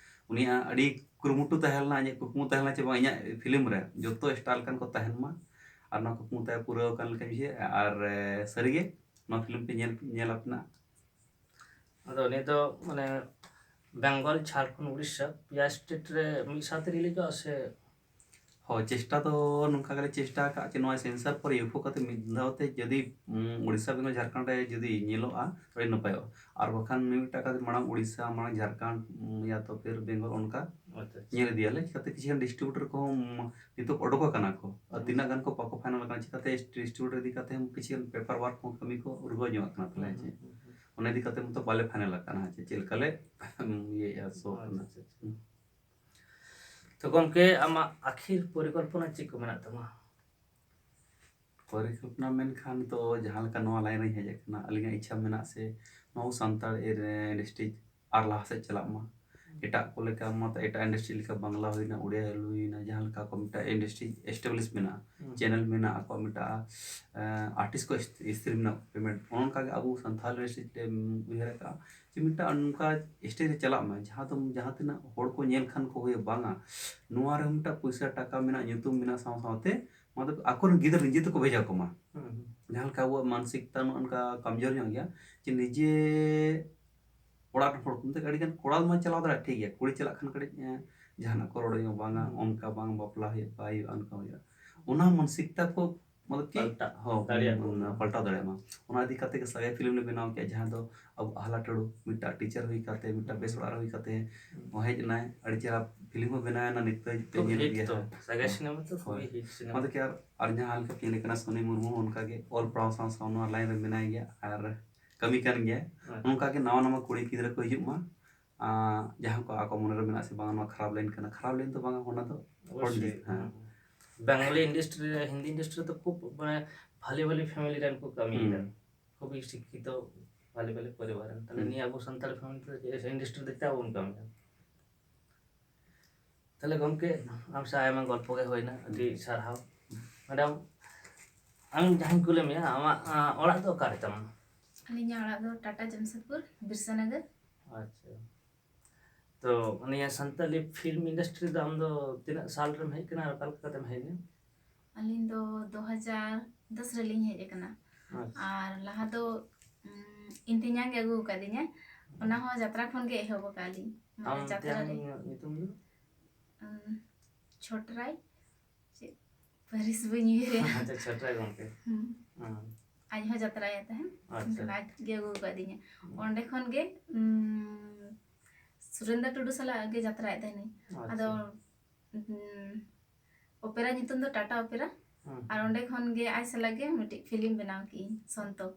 ᱩᱱᱤᱭᱟᱜ ᱟᱹᱰᱤ ᱠᱩᱨᱩᱢᱩᱴᱩ ᱛᱟᱦᱮᱸ ᱞᱮᱱᱟ, ᱤᱧᱟᱹᱜ ᱠᱩᱠᱢᱩ ᱛᱟᱦᱮᱸ ᱞᱮᱱᱟ ᱪᱮ ᱵᱟᱝ ᱤᱧᱟᱹᱜ ᱯᱷᱤᱞᱢ ᱨᱮ ᱡᱚᱛᱚ ᱥᱴᱟᱨ ᱞᱮᱠᱟᱱ ᱠᱚ ᱛᱟᱦᱮᱱ ᱢᱟ, ᱟᱨ ᱱᱚᱣᱟ ᱠᱩᱠᱢᱩ ᱛᱟᱭ ᱯᱩᱨᱟᱹᱣ ᱟᱠᱟᱱ ᱞᱮᱠᱟᱧ ᱵᱩᱡᱷᱟᱹᱣᱮᱫᱼᱟ᱾ ᱟᱨ ᱮ, ᱥᱟᱹᱨᱤᱜᱮ ᱱᱚᱣᱟ ᱯᱷᱤᱞᱢ ᱯᱮ ᱧᱮᱞ ᱧᱮᱞ ᱟᱯᱮ ᱱᱟᱜ᱾ ᱟᱫᱚ ᱩᱱᱤ ᱫᱚ ᱢᱟᱱᱮ ᱵᱮᱝᱜᱚᱞ, ᱡᱷᱟᱲᱠᱷᱚᱸᱰ, ᱩᱲᱤᱥᱥᱟ ᱯᱮᱭᱟ ᱥᱴᱮᱴ ᱨᱮ ᱢᱤᱫ ᱥᱟᱶᱛᱮ ᱨᱤᱞᱤᱡᱚᱜᱼᱟ ᱥᱮ? ᱦᱳᱭ, ᱪᱮᱥᱴᱟ ᱫᱚ ᱱᱚᱝᱠᱟ ᱜᱮᱞᱮ ᱪᱮᱥᱴᱟ ᱟᱠᱟᱫ ᱡᱮ ᱱᱚᱣᱟ ᱥᱮᱱᱥᱟᱨ ᱯᱚᱨᱮ ᱤᱭᱩᱯᱷᱳ ᱠᱟᱛᱮ ᱢᱤᱫ ᱫᱷᱟᱣ ᱛᱮ ᱡᱩᱫᱤ ᱩᱲᱤᱥᱥᱟ, ᱵᱮᱝᱜᱚᱞ, ᱡᱷᱟᱲᱠᱷᱚᱸᱰ ᱨᱮ ᱡᱩᱫᱤ ᱧᱮᱞᱚᱜᱼᱟ ᱛᱚ ᱟᱹᱰᱤ ᱱᱟᱯᱟᱭᱚᱜᱼᱟ᱾ ᱟᱨ ᱵᱟᱠᱷᱟᱱ ᱢᱤᱢᱤᱫᱴᱟᱜ ᱠᱟᱛᱮ ᱢᱟᱲᱟᱝ ᱩᱲᱤᱥᱥᱟ, ᱢᱟᱲᱟᱝ ᱡᱷᱟᱲᱠᱷᱚᱸᱰ, ᱩᱢ, ᱭᱟ ᱛᱚ ᱯᱷᱤᱨ ᱵᱮᱝᱜᱚᱞ, ᱚᱱᱠᱟ ᱟᱪᱪᱷᱟ, ᱟᱪᱪᱷᱟ᱾ ᱧᱮᱞ ᱤᱫᱤᱭᱟᱞᱮ᱾ ᱪᱤᱠᱟᱹᱛᱮ ᱠᱤᱪᱷᱩ ᱜᱟᱱ ᱰᱤᱥᱴᱨᱤᱵᱤᱭᱩᱴᱚᱨ ᱠᱚᱦᱚᱸ ᱩᱢ, ᱱᱤᱛᱚᱜ ᱚᱰᱚᱠ ᱟᱠᱟᱱᱟ ᱠᱚ, ᱟᱨ ᱦᱩᱸ᱾ ᱛᱤᱱᱟᱹᱜ ᱜᱟᱱ ᱠᱚ ᱵᱟᱠᱚ ᱯᱷᱟᱭᱱᱟᱞ ᱟᱠᱟᱱᱟ, ᱪᱤᱠᱟᱹᱛᱮ ᱰᱤᱥᱴᱨᱤᱵᱤᱭᱩᱴᱚᱨ ᱤᱫᱤ ᱠᱟᱛᱮ ᱦᱚᱸ ᱠᱤᱪᱷᱩ ᱜᱟᱱ ᱯᱮᱯᱟᱨ ᱣᱟᱨᱠ ᱠᱚᱦᱚᱸ ᱠᱟᱹᱢᱤ ᱠᱚ ᱨᱩᱜᱟᱹ ᱧᱚᱜ ᱟᱠᱟᱱᱟ ᱛᱟᱞᱮ᱾ ᱦᱩᱸ, ᱪᱮ ᱦᱩᱸ, ᱦᱩᱸ᱾ ᱚᱱᱟ ᱤᱫᱤ ᱠᱟᱛᱮ ᱢᱚᱛᱚ ᱵᱟᱞᱮ ᱯᱷᱟᱭᱱᱟᱞ ᱟᱠᱟᱱᱟ ᱪᱮ ᱪᱮᱫ ᱞᱮᱠᱟ ᱞᱮ ᱤᱭᱟᱹᱭᱟ ᱥᱳ ᱟᱪᱪᱷᱟ, ᱨᱮᱱᱟᱜ᱾ ᱟᱪᱪᱷᱟ, ᱟᱪᱪᱷᱟ᱾ ᱛᱚ ᱜᱚᱢᱠᱮ, ᱟᱢᱟᱜ ᱟᱹᱠᱷᱤᱨ ᱯᱚᱨᱤᱠᱚᱞᱯᱚᱱᱟ ᱪᱮᱫ ᱠᱚ ᱢᱮᱱᱟᱜ ᱛᱟᱢᱟ? ᱯᱚᱨᱤᱠᱚᱞᱯᱚᱱᱟ ᱢᱮᱱᱠᱷᱟᱱ ᱛᱚ ᱡᱟᱦᱟᱸ ᱞᱮᱠᱟ ᱱᱚᱣᱟ ᱞᱟᱭᱤᱱ ᱨᱤᱧ ᱦᱮᱡ ᱟᱠᱟᱱᱟ, ᱟᱹᱞᱤᱧᱟᱜ ᱤᱪᱪᱷᱟ ᱢᱮᱱᱟᱜ ᱥᱮ ᱱᱚᱣᱟ ᱥᱟᱱᱛᱟᱲ ᱤᱱᱰᱟᱥᱴᱨᱤ ᱟᱨ ᱞᱟᱦᱟ ᱥᱮᱫ ᱪᱟᱞᱟᱜ ᱢᱟ᱾ ᱮᱴᱟᱜ ᱠᱚ ᱞᱮᱠᱟ ᱢᱟ ᱮᱴᱟᱜ ᱤᱱᱰᱟᱥᱴᱨᱤ ᱞᱮᱠᱟ ᱵᱟᱝᱞᱟ ᱦᱩᱭᱱᱟ, ᱳᱰᱤᱭᱟ ᱦᱩᱭᱱᱟ, ᱡᱟᱦᱟᱸ ᱞᱮᱠᱟ ᱠᱚ ᱢᱤᱫᱴᱟᱝ ᱤᱱᱰᱟᱥᱴᱨᱤ ᱮᱥᱴᱟᱵᱞᱤᱥ ᱢᱮᱱᱟᱜᱼᱟ, ᱦᱩᱸ᱾ ᱪᱮᱱᱮᱞ ᱢᱮᱱᱟᱜᱼᱟ, ᱟᱠᱚᱣᱟᱜ ᱢᱤᱫᱴᱟᱝ ᱟᱨᱴᱤᱥᱴ ᱠᱚ ᱤᱥᱛᱨᱤ ᱢᱮᱱᱟᱜ ᱯᱮᱢᱮᱱᱴ, ᱚᱱᱠᱟ ᱜᱮ ᱟᱵᱚ ᱥᱟᱱᱛᱟᱲ ᱤᱱᱰᱟᱥᱴᱨᱤ ᱞᱮ ᱩᱭᱦᱟᱹᱨ ᱟᱠᱟᱫᱼᱟ ᱡᱮ ᱢᱤᱫᱴᱟᱝ ᱱᱚᱝᱠᱟ ᱥᱴᱮᱡᱽ ᱨᱮ ᱪᱟᱞᱟᱜ ᱢᱟ ᱡᱟᱦᱟᱸ ᱫᱚ ᱡᱟᱦᱟᱸ ᱛᱤᱱᱟᱹᱜ ᱦᱚᱲ ᱠᱚ ᱧᱮᱞ ᱠᱷᱟᱱ ᱠᱚ ᱦᱩᱭᱩᱜ ᱵᱟᱝᱟ, ᱱᱚᱣᱟ ᱨᱮ ᱢᱤᱫᱴᱟᱝ ᱯᱚᱭᱥᱟ ᱴᱟᱠᱟ ᱢᱮᱱᱟᱜ, ᱧᱩᱛᱩᱢ ᱢᱮᱱᱟᱜ, ᱥᱟᱶ ᱥᱟᱶᱛᱮ ᱱᱚᱣᱟ ᱫᱚ ᱟᱠᱚᱨᱮᱱ ᱜᱤᱫᱟᱹᱨ ᱱᱤᱡᱮ ᱛᱮᱠᱚ ᱵᱷᱮᱡᱟ ᱠᱚᱢᱟ᱾ ᱦᱩᱸ, ᱦᱩᱸ᱾ ᱡᱟᱦᱟᱸ ᱞᱮᱠᱟ ᱟᱵᱚᱣᱟᱜ ᱢᱟᱱᱥᱤᱠᱛᱟ ᱱᱚᱜᱼᱚ ᱱᱚᱝᱠᱟ ᱠᱟᱢᱡᱳᱨ ᱧᱚᱜ ᱜᱮᱭᱟ, ᱡᱮ ᱱᱤᱡᱮ ᱚᱲᱟᱜ ᱨᱮᱱ ᱦᱚᱲ ᱠᱚ ᱢᱮᱛᱟ ᱟᱹᱰᱤ ᱜᱟᱱ ᱠᱚᱲᱟ ᱢᱟ ᱪᱟᱞᱟᱣ ᱫᱟᱲᱮᱭᱟᱜᱼᱟ, ᱴᱷᱤᱠ ᱜᱮᱭᱟ, ᱠᱩᱲᱤ ᱪᱟᱞᱟᱜ ᱠᱷᱟᱱ ᱠᱟᱹᱴᱤᱡ ᱮᱸ, ᱡᱟᱦᱟᱱᱟᱜ ᱠᱚ ᱨᱚᱲ ᱦᱩᱭᱩᱜᱼᱟ, ᱵᱟᱝᱟ ᱦᱩᱸ᱾ ᱚᱱᱠᱟ ᱵᱟᱝ ᱵᱟᱯᱞᱟ ᱦᱩᱭᱩᱜ ᱵᱟᱭ ᱦᱩᱭᱩᱜᱼᱟ, ᱚᱱᱠᱟ ᱦᱩᱭᱩᱜᱼᱟ, ᱚᱱᱟ ᱢᱟᱱᱥᱤᱠᱛᱟ ᱠᱚ ᱢᱚᱛᱞᱚᱵ ᱠᱤ ᱯᱟᱞᱴᱟᱜ ᱦᱚᱸ, ᱫᱟᱲᱮᱭᱟᱜ ᱦᱩᱸ, ᱠᱚ᱾ ᱯᱟᱞᱴᱟᱣ ᱫᱟᱲᱮᱭᱟᱜ ᱢᱟ᱾ ᱚᱱᱟ ᱤᱫᱤ ᱠᱟᱛᱮ ᱜᱮ ᱥᱟᱜᱟᱭ ᱯᱷᱤᱞᱢ ᱞᱮ ᱵᱮᱱᱟᱣ ᱠᱮᱫᱼᱟ, ᱡᱟᱦᱟᱸ ᱫᱚ ᱟᱵᱚ ᱟᱦᱞᱟ ᱴᱟᱹᱲᱩ ᱢᱤᱫᱴᱟᱝ ᱴᱤᱪᱟᱨ ᱦᱩᱭ ᱠᱟᱛᱮ, ᱢᱤᱫᱴᱟᱝ ᱵᱮᱥ ᱚᱲᱟᱜ ᱨᱮ ᱦᱩᱭ ᱠᱟᱛᱮ ᱦᱩᱸ᱾ ᱦᱚᱸ ᱦᱮᱡ ᱮᱱᱟᱭ, ᱟᱹᱰᱤ ᱪᱮᱦᱨᱟ ᱯᱷᱤᱞᱢ ᱦᱚᱸ ᱵᱮᱱᱟᱣ ᱮᱱᱟ, ᱱᱤᱛ ᱫᱷᱟᱹᱵᱤᱡ ᱯᱮ ᱠᱷᱩᱵ ᱧᱮᱞ ᱦᱤᱴ ᱜᱮᱭᱟ ᱛᱚ, ᱦᱟᱸᱜ᱾ ᱥᱟᱜᱟᱭ ᱦᱳᱭ᱾ ᱥᱤᱱᱮᱢᱟ ᱛᱚ ᱠᱷᱩᱵ ᱦᱳᱭ᱾ Hit cinema. ᱚᱱᱟᱛᱮ ᱠᱤ ᱟᱨ, ᱟᱨ ᱡᱟᱦᱟᱸ ᱞᱮᱠᱟ ᱯᱮ ᱧᱮᱞᱮ ᱠᱟᱱᱟ, ᱥᱚᱱᱤ ᱢᱩᱨᱢᱩ ᱦᱚᱸ ᱚᱱᱠᱟ ᱜᱮ ᱚᱞ ᱯᱟᱲᱦᱟᱣ ᱥᱟᱶ ᱥᱟᱶ ᱱᱚᱣᱟ ᱞᱟᱭᱤᱱ ᱨᱮ ᱢᱮᱱᱟᱭ ᱜᱮᱭᱟ, ᱟᱨ ᱠᱟᱹᱢᱤ ᱠᱟᱱ ᱜᱮᱭᱟ᱾ ᱟᱪᱪᱷᱟ᱾ ᱚᱱᱠᱟᱜᱮ ᱱᱟᱣᱟ ᱱᱟᱣᱟ ᱠᱩᱲᱤ ᱜᱤᱫᱽᱨᱟᱹ ᱠᱚ ᱦᱤᱡᱩᱜ ᱢᱟ, ᱟᱨ ᱡᱟᱦᱟᱸ ᱠᱚ ᱟᱠᱚ ᱢᱚᱱᱮᱨᱮ ᱢᱮᱱᱟᱜᱼᱟ ᱥᱮ ᱵᱟᱝ ᱱᱚᱣᱟ ᱠᱷᱟᱨᱟᱯ ᱞᱟᱭᱤᱱ ᱠᱟᱱᱟ, ᱠᱷᱟᱨᱟᱯ ᱞᱟᱭᱤᱱ ᱫᱚ ᱵᱟᱝᱟ, ᱚᱱᱟ ᱫᱚ ᱦᱚᱲ ᱚᱵᱚᱥᱥᱳᱭ᱾ ᱡᱩᱫᱤ-, ᱦᱮᱸ᱾ ᱵᱮᱝᱜᱚᱞᱤ ᱤᱱᱰᱟᱥᱴᱨᱤ ᱨᱮ, ᱦᱤᱱᱫᱤ ᱤᱱᱰᱟᱥᱴᱨᱤ ᱨᱮᱫᱚ ᱠᱷᱩᱵ ᱢᱟᱱᱮ ᱵᱷᱟᱞᱮ ᱵᱷᱟᱞᱮ ᱯᱷᱮᱢᱮᱞᱤ ᱨᱮᱱ ᱠᱚ ᱠᱟᱹᱢᱤᱭᱮᱫᱟ, ᱦᱩᱸ᱾ ᱠᱷᱩᱵ ᱥᱤᱠᱠᱷᱤᱛᱚ ᱵᱷᱟᱞᱮ ᱵᱷᱟᱞᱮ ᱯᱚᱨᱤᱵᱟᱨ ᱨᱮᱱ᱾ ᱛᱟᱦᱞᱮ ᱦᱩᱸ᱾ ᱱᱤᱭᱟᱹ ᱟᱵᱚ ᱥᱟᱱᱛᱟᱲ ᱯᱷᱮᱢᱮᱞᱤ ᱫᱚ ᱤᱱᱰᱟᱥᱴᱨᱤ ᱫᱚ ᱪᱮᱫᱟᱜ ᱵᱚᱱ ᱠᱟᱹᱢᱤᱭᱟ? ᱛᱟᱦᱞᱮ ᱜᱚᱢᱠᱮ, ᱟᱢ ᱥᱟᱶ ᱟᱭᱢᱟ ᱜᱚᱞᱯᱚ ᱜᱮ ᱦᱩᱭᱱᱟ, ᱟᱹᱰᱤ ᱥᱟᱨᱦᱟᱣ᱾ ᱢᱮᱰᱟᱢ, ᱟᱢ ᱡᱟᱦᱟᱸᱧ ᱠᱩᱞᱤ ᱢᱮᱭᱟ, ᱟᱢᱟᱜ ᱟᱸ, ᱚᱲᱟᱜ ᱫᱚ ᱚᱠᱟᱨᱮ ᱛᱟᱢ? ᱟᱹᱞᱤᱧᱟᱜ ᱚᱲᱟᱜ ᱫᱚ ᱴᱟᱴᱟ ᱡᱟᱢᱥᱮᱫᱽᱯᱩᱨ, ᱵᱤᱨᱥᱟᱱᱟᱜᱟᱨ᱾ ᱟᱪᱪᱷᱟ᱾ ᱛᱚ ᱱᱤᱭᱟᱹ ᱥᱟᱱᱛᱟᱞᱤ ᱯᱷᱤᱞᱢ ᱤᱱᱰᱟᱥᱴᱨᱤ ᱫᱚ ᱟᱢ ᱫᱚ ᱛᱤᱱᱟᱹᱜ ᱥᱟᱞ ᱨᱮᱢ ᱦᱮᱡ ᱠᱟᱱᱟ ᱟᱨ ᱚᱠᱟ ᱞᱮᱠᱟ ᱠᱟᱛᱮᱢ ᱦᱮᱡ ᱮᱱᱟ? ᱟᱹᱞᱤᱧ ᱫᱚ ᱫᱩ ᱦᱟᱡᱟᱨ ᱫᱚᱥ ᱨᱮᱞᱤᱧ ᱦᱮᱡ ᱟᱠᱟᱱᱟ᱾ ᱟᱪᱪᱷᱟ᱾ ᱟᱨ ᱞᱟᱦᱟ ᱫᱚ ᱩᱢ, ᱤᱧ ᱛᱮᱧᱟᱝ ᱜᱮ ᱟᱹᱜᱩ ᱟᱠᱟᱫᱤᱧᱟ, ᱚᱱᱟ ᱦᱚᱸ ᱡᱟᱛᱨᱟ ᱠᱷᱚᱱ ᱜᱮ ᱮᱦᱚᱵ ᱟᱠᱟᱫ ᱞᱤᱧ, ᱢᱟᱱᱮ ᱟᱢ ᱡᱟᱛᱨᱟ ᱛᱮᱭᱟᱝ ᱨᱮ᱾ ᱧᱩᱛᱩᱢ ᱫᱚ? ᱩᱢ, ᱪᱷᱚᱴᱨᱟᱭ, ᱪᱮᱫ ᱯᱟᱹᱨᱤᱥ ᱵᱟᱹᱧ ᱩᱭᱦᱟᱹᱨᱮᱜᱼᱟ᱾ ᱟᱪᱪᱷᱟ, ᱪᱷᱚᱴᱨᱟᱭ ᱜᱚᱢᱠᱮ᱾ ᱦᱩᱸ᱾ ᱦᱮᱸ᱾ ᱟᱡ ᱦᱚᱸ ᱡᱟᱛᱨᱟᱭᱟ ᱛᱟᱦᱮᱸᱱ, ᱟᱪᱪᱷᱟ᱾ ᱮᱱᱠᱷᱟᱱ ᱟᱡ ᱜᱮ ᱟᱹᱜᱩ ᱟᱠᱟᱫᱤᱧᱟ᱾ ᱚᱸᱰᱮ ᱠᱷᱚᱱ ᱜᱮ ᱩᱢ, ᱥᱩᱨᱮᱱᱫᱨᱚ ᱴᱩᱰᱩ ᱥᱟᱞᱟᱜ ᱜᱮ ᱡᱟᱛᱨᱟᱭᱮᱫ ᱛᱟᱦᱮᱱᱟᱹᱧ᱾ ᱟᱪᱪᱷᱟ᱾ ᱟᱫᱚ ᱩᱢ, ᱚᱯᱮᱨᱟ ᱧᱩᱛᱩᱢ ᱫᱚ ᱴᱟᱴᱟ ᱚᱯᱮᱨᱟ᱾ ᱦᱩᱸ᱾ ᱟᱨ ᱚᱸᱰᱮ ᱠᱷᱚᱱ ᱜᱮ ᱟᱡ ᱥᱟᱞᱟᱜ ᱜᱮ ᱢᱤᱫᱴᱤᱡ ᱯᱷᱤᱞᱢ ᱵᱮᱱᱟᱣ ᱠᱮᱜᱼᱟᱹᱧ, ᱥᱚᱱᱛᱚᱠ᱾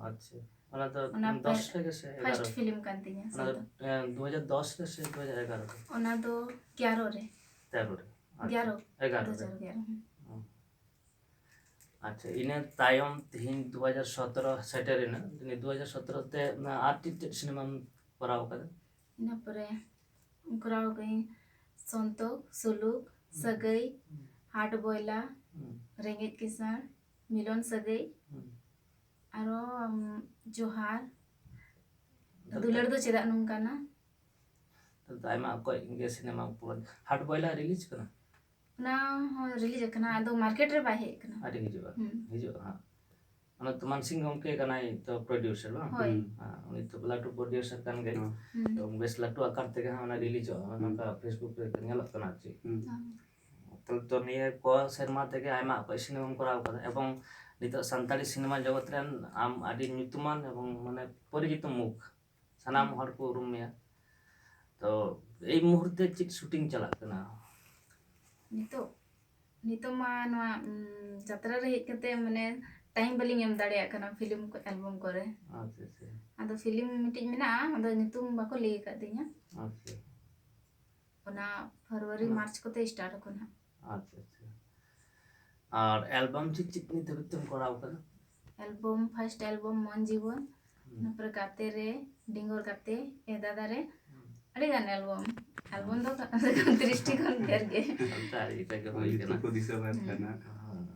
ᱟᱪᱪᱷᱟ᱾ ᱚᱱᱟ ᱫᱚ ᱚᱱᱟ ᱫᱚᱥ ᱯᱮ-, ᱨᱮᱜᱮ ᱥᱮ ᱯᱷᱟᱨᱥᱴ ᱮᱜᱟᱨᱚ? ᱯᱷᱤᱞᱢ ᱠᱟᱱ ᱛᱤᱧᱟ, ᱚᱱᱟ ᱫᱚ ᱥᱚᱱᱛᱚᱠ᱾ ᱮ, ᱫᱩ ᱦᱟᱡᱟᱨ ᱫᱚᱥ ᱨᱮ ᱥᱮ ᱫᱩ ᱦᱟᱡᱟᱨ ᱮᱜᱟᱨᱚ ᱨᱮ? ᱚᱱᱟ ᱫᱚ ᱜᱮᱭᱟᱨᱚ ᱨᱮ᱾ ᱛᱮᱨᱚ ᱨᱮ? ᱟᱪᱪᱷᱟ᱾ ᱜᱮᱭᱟᱨᱚ, ᱮᱜᱟᱨᱚ ᱫᱩ ᱨᱮ? ᱦᱟᱡᱟᱨ ᱜᱮᱭᱟᱨᱚ, ᱦᱩᱸ᱾ ᱦᱩᱸ᱾ ᱟᱪᱪᱷᱟ, ᱤᱱᱟᱹ ᱛᱟᱭᱚᱢ ᱛᱤᱦᱤᱧ ᱫᱩ ᱦᱟᱡᱟᱨ ᱥᱚᱛᱨᱚ ᱥᱮᱴᱮᱨ ᱮᱱᱟ, ᱱᱤᱭᱟᱹ ᱫᱩ ᱦᱟᱡᱟᱨ ᱥᱚᱛᱨᱚ ᱛᱮ ᱟᱨ ᱪᱮᱫ ᱪᱮᱫ ᱥᱤᱱᱮᱢᱟᱢ ᱠᱚᱨᱟᱣ ᱠᱟᱫᱟ? ᱤᱱᱟᱹ ᱯᱚᱨᱮ ᱠᱚᱨᱟᱣ ᱠᱟᱹᱧ ᱥᱚᱱᱛᱚᱠ, ᱥᱩᱞᱩᱠ, ᱦᱩᱸ᱾ ᱥᱟᱹᱜᱟᱹᱭ, ᱦᱩᱸ᱾ ᱦᱟᱴ ᱵᱚᱭᱞᱟ, ᱦᱩᱸ᱾ ᱨᱮᱸᱜᱮᱡ ᱠᱤᱥᱟᱹᱬ, ᱢᱤᱞᱚᱱ ᱥᱟᱹᱜᱟᱹᱭ, ᱦᱩᱸ᱾ ᱟᱨᱚ, ᱩᱢ, ᱡᱚᱦᱟᱨ, ᱛᱟᱦᱞᱮ ᱫᱩᱞᱟᱹᱲ ᱫᱚ ᱪᱮᱫᱟᱜ ᱱᱚᱝᱠᱟᱱᱟ? ᱛᱟᱦᱞᱮ ᱛᱚ ᱟᱭᱢᱟ ᱚᱠᱚᱡ ᱜᱮ ᱥᱤᱱᱮᱢᱟ ᱯᱩᱨᱟᱹ ᱦᱟᱴ ᱵᱚᱭᱞᱟ ᱨᱤᱞᱤᱡᱽ ᱠᱟᱱᱟ? ᱚᱱᱟ ᱦᱚᱸ ᱨᱤᱞᱤᱡᱽ ᱟᱠᱟᱱᱟ, ᱟᱫᱚ ᱢᱟᱨᱠᱮᱴ ᱨᱮ ᱵᱟᱭ ᱦᱮᱡ ᱟᱠᱟᱱᱟ᱾ ᱟᱹᱰᱤ ᱦᱤᱡᱩᱜᱼᱟ, ᱦᱩᱸ᱾ ᱦᱤᱡᱩᱜᱼᱟ ᱦᱟᱸᱜ᱾ ᱚᱱᱟ ᱛᱚ ᱢᱟᱱᱥᱤᱝ ᱜᱚᱢᱠᱮ ᱠᱟᱱᱟᱭ ᱛᱚ ᱯᱨᱚᱰᱤᱭᱩᱥᱟᱨ ᱵᱟᱝ? ᱦᱳᱭ᱾ ᱦᱮᱸ, ᱩᱱᱤ ᱛᱚ ᱞᱟᱹᱴᱩ ᱯᱨᱚᱰᱤᱭᱩᱥᱟᱨ ᱠᱟᱱ ᱜᱮ᱾ ᱦᱩᱸ᱾ ᱦᱩᱸ᱾ ᱛᱚ ᱵᱮᱥ ᱞᱟᱹᱴᱩ ᱟᱠᱟᱨ ᱛᱮᱜᱮ ᱦᱟᱸᱜ ᱚᱱᱟ ᱨᱤᱞᱤᱡᱚᱜᱼᱟ, ᱚᱱᱟ ᱦᱩᱸ᱾ ᱱᱚᱝᱠᱟ Facebook ᱨᱮ ᱧᱮᱞᱚᱜ ᱠᱟᱱᱟ ᱟᱨ ᱪᱮᱫ᱾ ᱦᱩᱸ᱾ ᱦᱚᱸ᱾ ᱛᱚ, ᱛᱚ ᱱᱤᱭᱟᱹ ᱠᱚ ᱥᱮᱨᱢᱟ ᱛᱮᱜᱮ ᱟᱭᱢᱟ ᱚᱠᱚᱡ ᱥᱤᱱᱮᱢᱟᱢ ᱠᱚᱨᱟᱣ ᱠᱟᱫᱟ ᱮᱵᱚᱝ ᱱᱤᱛᱚᱜ ᱥᱟᱱᱛᱟᱲᱤ ᱥᱤᱱᱮᱢᱟ ᱡᱚᱜᱚᱛ ᱨᱮᱱ ᱟᱢ ᱟᱹᱰᱤ ᱧᱩᱛᱩᱢᱟᱱ ᱮᱵᱚᱝ ᱢᱟᱱᱮ ᱯᱚᱨᱤᱪᱤᱛᱚ ᱢᱩᱠᱷ, ᱥᱟᱱᱟᱢ ᱦᱩᱸ᱾ ᱦᱚᱲ ᱠᱚ ᱩᱨᱩᱢ ᱢᱮᱭᱟ᱾ ᱛᱚ ᱮᱭ ᱢᱩᱦᱩᱨᱛᱮ ᱪᱮᱫ ᱥᱩᱴᱤᱝ ᱪᱟᱞᱟᱜ ᱠᱟᱱᱟ? ᱱᱤᱛᱚᱜ, ᱱᱤᱛᱚᱜ ᱢᱟ ᱱᱚᱣᱟ, ᱩᱢ, ᱡᱟᱛᱨᱟ ᱨᱮ ᱦᱮᱡ ᱠᱟᱛᱮ ᱢᱟᱱᱮ ᱴᱟᱭᱤᱢ ᱵᱟᱹᱞᱤᱧ ᱮᱢ ᱫᱟᱲᱮᱭᱟᱜ ᱠᱟᱱᱟ ᱯᱷᱤᱞᱢ ᱠᱚ, ᱮᱞᱵᱟᱢ ᱠᱚᱨᱮ᱾ ᱟᱪᱪᱷᱟ ᱟᱪᱪᱷᱟ ᱟᱫᱚ ᱯᱷᱤᱞᱢ ᱢᱤᱫᱴᱤᱡ ᱢᱮᱱᱟᱜᱼᱟ, ᱟᱫᱚ ᱧᱩᱛᱩᱢ ᱵᱟᱠᱚ ᱞᱟᱹᱭ ᱟᱠᱟᱫ ᱛᱤᱧᱟ᱾ ᱟᱪᱪᱷᱟ ᱚᱱᱟ ᱯᱷᱮᱵᱽᱨᱩᱣᱟᱨᱤ ᱦᱩᱸ᱾ ᱢᱟᱨᱪ ᱠᱚᱛᱮ ᱥᱴᱟᱨᱴ ᱟᱠᱚ ᱱᱟᱦᱟᱜ᱾ ᱟᱪᱪᱷᱟ ᱟᱪᱪᱷᱟ ᱟᱨ ᱮᱞᱵᱟᱢ ᱪᱮᱫ ᱪᱮᱫ ᱱᱤᱛ ᱫᱷᱟᱹᱵᱤᱡ ᱛᱮᱢ ᱠᱚᱨᱟᱣ ᱠᱟᱫᱟ? ᱮᱞᱵᱟᱢ, ᱯᱷᱟᱨᱥᱴ ᱮᱞᱵᱟᱢ ᱢᱚᱱ ᱡᱤᱵᱚᱱ, ᱤᱱᱟᱹ ᱯᱚᱨᱮ ᱜᱟᱛᱮ ᱨᱮ, ᱰᱤᱝᱜᱚᱨ ᱜᱟᱛᱮ, ᱮ ᱫᱟᱫᱟ ᱨᱮ, ᱟᱹᱰᱤ ᱜᱟᱱ ᱮᱞᱵᱟᱢ᱾ ᱮᱞᱵᱟᱢ ᱫᱚ ᱛᱤᱨᱤᱥ ᱴᱤ ᱠᱷᱚᱱ ᱰᱷᱮᱨ ᱜᱮ᱾ ᱚᱱᱠᱟ ᱟᱹᱰᱤ ᱠᱟᱡᱟᱠ ᱦᱩᱭ ᱧᱩᱛᱩᱢ ᱠᱟᱱᱟ᱾ ᱠᱚ ᱫᱤᱥᱟᱹ ᱵᱟᱝ ᱦᱩᱸ᱾ ᱠᱟᱱᱟ᱾ ᱦᱮᱸ᱾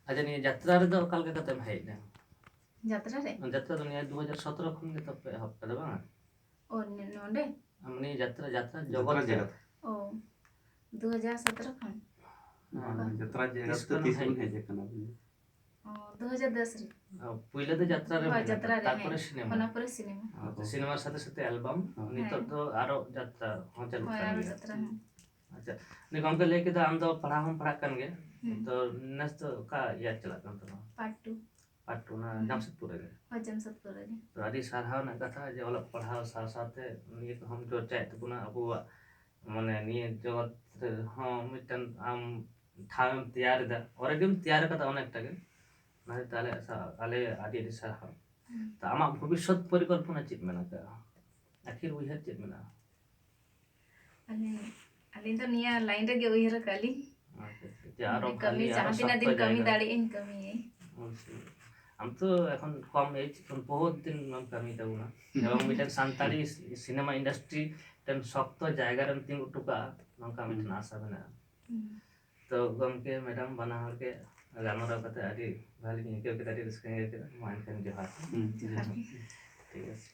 ᱟᱪᱪᱷᱟ, ᱱᱤᱭᱟᱹ ᱡᱟᱛᱨᱟ ᱨᱮᱫᱚ ᱚᱠᱟ ᱞᱮᱠᱟ ᱠᱟᱛᱮᱢ ᱦᱮᱡ ᱮᱱᱟ? ᱡᱟᱛᱨᱟ ᱨᱮ? ᱡᱟᱛᱨᱟ ᱫᱚ ᱱᱤᱭᱟᱹ ᱫᱩ ᱦᱟᱡᱟᱨ ᱥᱚᱛᱨᱚ ᱠᱷᱚᱱ ᱜᱮ ᱛᱚᱯᱮ ᱮᱦᱚᱵ ᱠᱟᱫᱟ ᱵᱟᱝ? ᱚ, ᱱᱚ- ᱱᱚᱰᱮ? ᱟᱢ ᱱᱤᱭᱟᱹ ᱡᱟᱛᱨᱟ ᱡᱟᱛᱨᱟ ᱡᱟᱛᱨᱟ ᱡᱚᱜᱚᱛ ᱨᱮ? ᱡᱟᱜᱟᱛ᱾ ᱚ, ᱫᱩ ᱦᱟᱡᱟᱨ ᱥᱚᱛᱨᱚ ᱠᱷᱚᱱ᱾ ᱦᱮᱸ, ᱡᱟᱛᱨᱟ ᱡᱟᱜᱟᱛ ᱛᱤᱥ ᱫᱚ ᱠᱷᱚᱱ ᱛᱤᱥ ᱦᱮᱡ ᱵᱚᱱ ᱮᱱᱟ? ᱦᱮᱡ ᱟᱠᱟᱱᱟ? ᱚ, ᱫᱩ ᱦᱟᱡᱟᱨ ᱫᱚᱥ ᱨᱮ᱾ ᱚ, ᱯᱩᱭᱞᱟᱹ ᱫᱚ ᱡᱟᱛᱨᱟ ᱨᱮ ᱦᱳᱭ, ᱦᱩᱭ ᱞᱮᱱᱟ, ᱡᱟᱛᱨᱟ ᱨᱮ, ᱛᱟᱨᱯᱚᱨᱮ ᱦᱮᱸ᱾ ᱥᱤᱱᱮᱢᱟ᱾ ᱚᱱᱟ ᱯᱚᱨᱮ ᱥᱤᱱᱮᱢᱟ᱾ ᱥᱤᱱᱮᱢᱟ ᱥᱟᱛᱷᱮ ᱥᱟᱛᱷᱮ ᱮᱞᱵᱟᱢ, ᱦᱮᱸ᱾ ᱱᱤᱛᱚᱜ ᱫᱚ ᱟᱨᱚ ᱡᱟᱛᱨᱟ ᱦᱚᱸ ᱪᱟᱞᱩᱜ ᱦᱳᱭ, ᱠᱟᱱ ᱟᱨᱚ ᱜᱮᱭᱟ᱾ ᱡᱟᱛᱨᱟ ᱦᱚᱸ᱾ ᱟᱪᱪᱷᱟ, ᱱᱤᱭᱟᱹ ᱜᱚᱢᱠᱮ ᱞᱟᱹᱭ ᱠᱮᱫᱟ ᱟᱢ ᱫᱚ ᱯᱟᱲᱦᱟᱣ ᱦᱚᱸᱢ ᱯᱟᱲᱦᱟᱜ ᱠᱟᱱ ᱜᱮᱭᱟ, ᱦᱩᱸ᱾ ᱛᱚ ᱱᱮᱥ ᱫᱚ ᱚᱠᱟ ᱤᱭᱟᱨ ᱪᱟᱞᱟᱜ ᱠᱟᱱ ᱛᱟᱢᱟ? Part two. ᱯᱟᱨᱴ ᱴᱩ ᱚᱱᱟ ᱦᱩᱸ᱾ ᱡᱟᱢᱥᱮᱫᱽᱯᱩᱨ ᱨᱮᱜᱮ? ᱦᱳᱭ, ᱡᱟᱢᱥᱮᱫᱽᱯᱩᱨ ᱨᱮᱜᱮ᱾ ᱛᱚ ᱟᱹᱰᱤ ᱥᱟᱨᱦᱟᱣ ᱨᱮᱱᱟᱜ ᱠᱟᱛᱷᱟ ᱡᱮ ᱚᱞᱚᱜ ᱯᱟᱲᱦᱟᱣ ᱥᱟᱶ ᱥᱟᱶᱛᱮ ᱱᱤᱭᱟᱹ ᱠᱚᱦᱚᱸᱢ ᱪᱚᱨᱪᱟᱭᱮᱫ ᱛᱟᱵᱚᱱᱟ, ᱟᱵᱚᱣᱟᱜ ᱢᱟᱱᱮ ᱱᱤᱭᱟᱹ ᱡᱚᱜᱚᱛ ᱨᱮᱦᱚᱸ ᱢᱤᱫᱴᱮᱱ ᱟᱢ ᱴᱷᱟᱶ ᱮᱢ ᱛᱮᱭᱟᱨ ᱮᱫᱟ, ᱚᱞᱨᱮᱰᱤᱢ ᱛᱮᱭᱟᱨ ᱟᱠᱟᱫᱟ ᱚᱱᱮᱠᱴᱟ ᱜᱮ, ᱚᱱᱟ ᱦᱚᱛᱮᱡ ᱛᱮ ᱟᱞᱮ ᱥᱟ- ᱟᱞᱮ ᱟᱹᱰᱤ ᱟᱹᱰᱤ ᱥᱟᱨᱦᱟᱣ᱾ ᱦᱩᱸ᱾ ᱛᱚ ᱟᱢᱟᱜ ᱵᱷᱚᱵᱤᱥᱥᱚᱛ ᱯᱚᱨᱤᱠᱚᱞᱯᱚᱱᱟ ᱪᱮᱫ ᱢᱮᱱᱟᱜ ᱟᱠᱟᱫᱼᱟ? ᱟᱹᱠᱷᱤᱨ ᱩᱭᱦᱟᱹᱨ ᱪᱮᱫ ᱢᱮᱱᱟᱜᱼᱟ? ᱟᱹᱞᱤᱧ, ᱟᱹᱞᱤᱧ ᱫᱚ ᱱᱤᱭᱟᱹ ᱞᱟᱭᱤᱱ ᱨᱮᱜᱮ ᱩᱭᱦᱟᱹᱨ ᱟᱠᱟᱫ ᱞᱤᱧ᱾ ᱟᱪᱪᱷᱟ, ᱟᱪᱪᱷᱟ᱾ ᱡᱮ ᱟᱨᱚ ᱢᱟᱱᱮ ᱠᱟᱹᱢᱤ, ᱵᱷᱟᱞᱤ, ᱟᱨᱚ ᱡᱟᱦᱟᱸ ᱛᱤᱱᱟᱹᱜ ᱥᱚᱠᱛᱚ ᱫᱤᱱ ᱠᱟᱹᱢᱤ ᱡᱟᱭᱜᱟ ᱨᱮ᱾ ᱫᱟᱲᱮᱭᱟᱜ ᱟᱹᱧ, ᱠᱟᱹᱢᱤᱭᱟᱹᱧ᱾ ᱚᱵᱚᱥᱥᱳᱭ᱾ ᱟᱢ ᱛᱚ ᱮᱠᱷᱚᱱ ᱠᱚᱢ ᱮᱡᱽ ᱠᱷᱚᱱ ᱵᱚᱦᱩᱛ ᱫᱤᱱ ᱮᱢ ᱠᱟᱹᱢᱤ ᱛᱟᱵᱚᱱᱟ, ᱮᱵᱚᱝ ᱢᱤᱫᱴᱮᱱ ᱥᱟᱱᱛᱟᱲᱤ ᱥᱤᱱᱮᱢᱟ ᱤᱱᱰᱟᱥᱴᱨᱤ ᱢᱤᱫᱴᱮᱱ ᱥᱚᱠᱛᱚ ᱡᱟᱭᱜᱟ ᱨᱮᱢ ᱛᱤᱸᱜᱩ ᱦᱚᱴᱚ ᱠᱟᱜᱼᱟ, ᱱᱚᱝᱠᱟ ᱢᱤᱫᱴᱮᱱ ᱦᱩᱸ᱾ ᱟᱥᱟ ᱢᱮᱱᱟᱜᱼᱟ᱾ ᱦᱩᱸ᱾ ᱛᱚ ᱜᱚᱢᱠᱮ, ᱢᱮᱰᱟᱢ, ᱵᱟᱱᱟ ᱦᱚᱲ ᱜᱮ ᱜᱟᱞᱢᱟᱨᱟᱣ ᱠᱟᱛᱮ ᱟᱹᱰᱤ ᱵᱷᱟᱞᱤᱧ ᱟᱹᱭᱠᱟᱹᱣ ᱠᱮᱫᱟ, ᱟᱹᱰᱤ ᱨᱟᱹᱥᱠᱟᱹᱧ ᱟᱹᱭᱠᱟᱹᱣ ᱠᱮᱫᱟ᱾ ᱢᱟ ᱮᱱᱠᱷᱟᱱ ᱡᱚᱦᱟᱨ᱾ ᱦᱩᱸ, ᱡᱚᱦᱟᱨ᱾ ᱴᱷᱤᱠ ᱟᱪᱷᱮ᱾